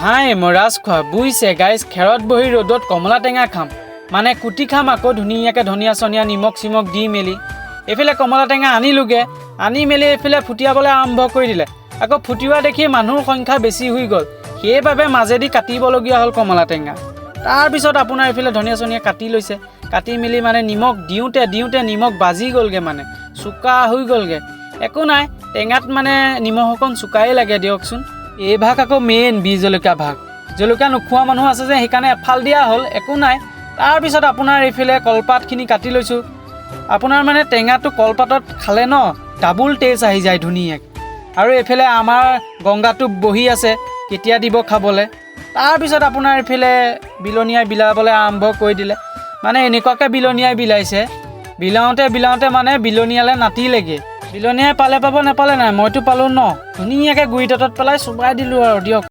হাই, মই ৰাজখোৱা বুজিছে গাইজ। খেৰত বহি ৰ'দত কমলা টেঙা খাম, মানে কুটি খাম আকৌ ধুনীয়াকৈ ধনিয়া চনিয়া নিমখ চিমখ দি মেলি। এইফালে কমলা টেঙা আনিলোগৈ, আনি মেলি এইফালে ফুটিয়াবলৈ আৰম্ভ কৰি দিলে। আকৌ ফুটিওৱা দেখি মানুহৰ সংখ্যা বেছি হৈ গ'ল, সেইবাবে মাজেদি কাটিবলগীয়া হ'ল কমলা টেঙা। তাৰপিছত আপোনাৰ এইফালে ধনিয়া চনিয়া কাটি লৈছে। কাটি মেলি মানে নিমখ দিওঁতে দিওঁতে নিমখ বাজি গ'লগৈ, মানে চোকা হৈ গ'লগৈ। একো নাই, টেঙাত মানে নিমখ অকণ চোকাই লাগে দিয়কচোন। এই ভাগ আকৌ মেইন বিহ জলকীয়া ভাগ, জলকীয়া নোখোৱা মানুহ আছে যে, সেইকাৰণে এফাল দিয়া হ'ল, একো নাই। তাৰপিছত আপোনাৰ এইফালে কলপাতখিনি কাটি লৈছোঁ। আপোনাৰ মানে টেঙাটো কলপাতত খালে ন ডাবুল টেষ্ট আহি যায় ধুনীয়াকৈ। আৰু এইফালে আমাৰ গংগাটোপ বহি আছে, কেতিয়া দিব খাবলৈ। তাৰপিছত আপোনাৰ এইফালে বিলনীয়াই বিলাবলৈ আৰম্ভ কৰি দিলে। মানে এনেকুৱাকৈ বিলনীয়াই বিলাইছে, বিলাওঁতে বিলাওঁতে মানে বিলনীয়ালে নাতিলেগৈ। বিলনীয়াই পালে পাব, নাপালে নাই, মইতো পালোঁ ন। ধুনীয়াকৈ গুৰি দাঁতত পেলাই চোবাই দিলোঁ আৰু দিয়ক।